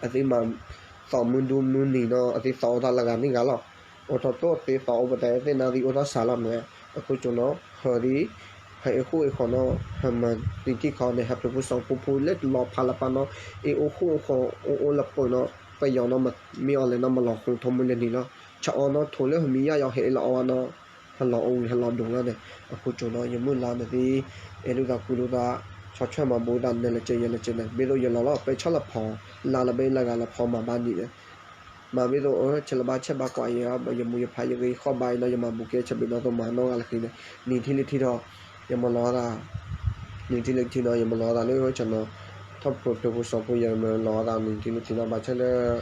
အသံမၤ သီၣ်မုၢ်ဒူမုၢ်နံၤနီၤ အသံသီၣ်အိၣ်တၢ်လၢဂၤန့ၣ်ဂၤလီၤ အိၣ်ထီၣ်သိၣ်သ့သီၣ်အိၣ်ပတဲသ့ၣ်နၢ်သံအိၣ်ထီၣ်စးလီၤမ့ၢ် အခိၣ်ကၠိနီၤ ဟဲဒ် ဟဲအ့ၣ်ဃိၣ်အ့ၣ်ဃီၤနီၤ ဟဲမၤတံၤထံၣ်ခီန့ၣ် ဟဲဖျိးဖိစီၤဖိဖိလၢလီၤဖးလၢပၢ်နီၤ အ့ၣ်အိၣ်ဃိၣ်အိၣ်ဃီၤအိၣ်အိၣ်လၢပၢၤနီၤ ပယီၤနီၤ မ့ၢ်အီၤလဲၣ်နီၤ မၤလီၤဃိထီၣ်မူလၢနံၤလီၤ ဆၢအီၤနီၤ ထိၣ်လၢဟမံယါယီၤဟဲအ့ၣ်လီၤအီၤဝဲနီၤ ဟဲလီၤအိၣ်ဝံၤဟဲလီၤဒိၣ်လီၤန့ၣ် အခိၣ်ကၠိနီၤ ယမုၢ်လါနသံ အဲၣ်လိာ်သးကွံလိာ်သး ဆီၣ်ထွဲမၤဘူးသးနလဲၤကဲယဲလဲၤကဲန့ၣ် ဘၣ်သိးယလီၤလီၤ ပဲာ်ဆီၣ်လီၤဖီ လါလၢဘၣ်လၢဂၤလီၤဖီမၤဘၣ်နံၤန့ၣ် မၤဘၣ်သိး ဆဲးလၢဘၣ်ဆဲးဘၣ်ကွၢ်အံၤ ယမူယဖးယဂ့ၤဃီၣ်ဘၣ်အံၤနီၤ ယမၤဘူးကဲဆၢဘ့ၣ်နီၤသိးမၤနီၢ်ဂၤလၢခံန့ၣ် နံၤထံၣ်လၢထံထီၣ် ယမၤလီၤသး နံၤထံၣ်လၢထံနီၤ ယမၤလီၤသးလၢဆၢနီၤ ထီၣ်ဖျိးဖျိးဖိစီၤဖိယမၤလီၤသးနံၤထံၣ်လၢထံနီၤ ဘၣ်ဆၢလၢ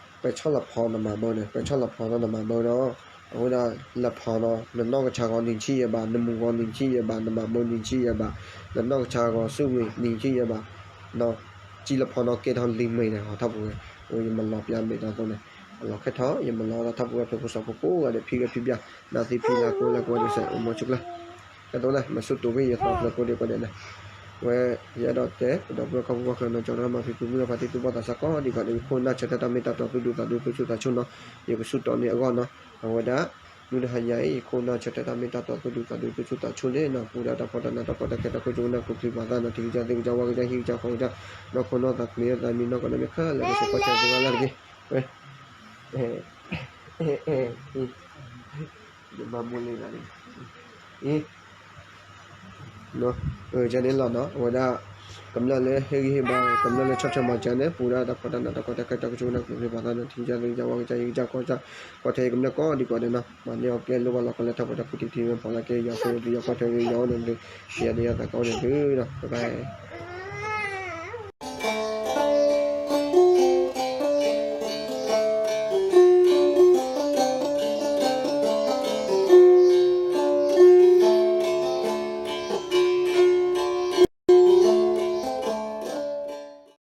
ပဲာ်ဆီၣ်လီၤဖီနမၤဘၢန့ၣ် ပဲာ်ဆီၣ်လီၤဖီနီၤနမၤဘၢဒီး အဝဲဒၣ်လီၤဖီနီၤ နနီၢ်ကဆါဂီၤနံၤထံၣ်ယဲဘၣ် နမူၤဂီၤနံၤထံၣ်ယဲဘၣ် နဘၣ်ဘၢနံၤထံၣ်ယဲဘၣ် နနီၢ်ကဆါဂီၤဆူမ့ၢ်နံၤထံၣ်ယဲဘၣ် နီၤ စံၣ်လီၤဖီနီၤကဲထီၣ်လံၤမ့ၢ်န့ၣ် ဟီထီၣ်ပူၤဝဲ ယမၤလီၤပျၢ်မဲာ်ဒီးသိးန့ၣ် အလီၤခဲထီၣ် ယမၤလီၤသးထီၣ်ပူၤဝဲဖျိးဖိစီၤဖိကိးဂၤဒဲး ဖံဂၤဖံဘၣ် နသံဖံလၢကိးလၢကိးဒဲးစဲး အိၣ်မူဆူၣ်ကျၢၢ် ကဲသိးန့ၣ် မၤဆူၣ်တိာ်ဖဲယသီဖျၢးကိးဒဲးကိးဒဲးန့ၣ် ဝဲ ယအဲၣ်ဒိးတဲ ပဒီပုၢ်ဝဲၢ်ခီဖျိ ကၠီၤတရၣ်မၤဖံး သုးမုၢ်လၢဖါတံၢ် သုဘီၣ်သးစၢ်ကိးဒံးကိးဒဲး ယခိၣ်နၢ်ဆၢထၢၣ်တၢ်မ့ၢ်တၢ်တီ သုဒူသးဒူ သုဆူၣ်သးဆူၣ်နီၤ ယကဆူၣ်တီန့ၢ်အဂီၢ်နီၤ အဝဲဒၣ် မုၢ်တဟါညါအံၤ ယခိၣ်နၢ်ဆၢထၢၣ်တၢ်မ့ၢ်တၢ်တီ သုဒူသးဒူ သုဆူၣ်သးဆူၣ်န့ၣ်နီၤ ပူၤဒၣ်တၢ်ဖှီၣ်တၢ်နးတၢ်ဖှီၣ်တၢ်ခဲတၢ်ခိၣ်ကၠိနၢ် ကျိချံမျိာ်သၣ်နီၤ ထံကစၢ်သ့ၣ်ကစၢ် ဝၣ်ကစၢ် ဟံၣ်ကစၢ် ဃီကစၢ် နီၢ်ခိနီၢ်သး ကမ့ၢ်သးမံနီၢ်ကီၢ်န့ၣ်မ့ၢ်ခဲလၢာ် ကစၢ်ကီၢ်ဆၢသ့ၣ်ဝဲလၢတက့ၢ် ဝဲ ယမၤမူလံလီၤန့ၣ် အၢ ကန့ၣ်လီၤနီၤ အဝဲဒၣ် ကမျၢၢ်လၢဟ့ၣ်ဂံၢ်ဟ့ၣ်ဘါ ကမျၢၢ်လၢဆီၣ်ထွဲမၤစၢၤန့ၣ် ပူၤဒၣ်တၢ်ဖှီၣ်တၢ်နးတၢ်ဖှီၣ်တၢ်ခဲတၢ်ခိၣ်ကၠိနၢ် ကျိချံမျိာ်သၣ်နီၤ ထံကစၢ်သ့ၣ်ကစၢ် ဝၣ်ကစၢ် ဟံၣ်ကစၢ် ဃီကစၢ် ကီၢ်ထဲယကမျၢၢ်ကိးဒံးကိးဒဲးနီၤ မၤန့ၢ်အီၤကဲလိၣ်ဘၣ်လီၤကီလၢထီၣ်ပှဲၤတၢ်ဖုတံၢ်ထံ မ့ၢ်ဖီလာ်က့ၤ ယွၤဆိၣ်ဂ့ၤသု ယွၤကွၢ်ထွဲဂ့ၤယွၤအိၣ်န့ၣ်သု ယၤန့ၣ်ယသးကိးန့ၣ်သုနီၤ bye bye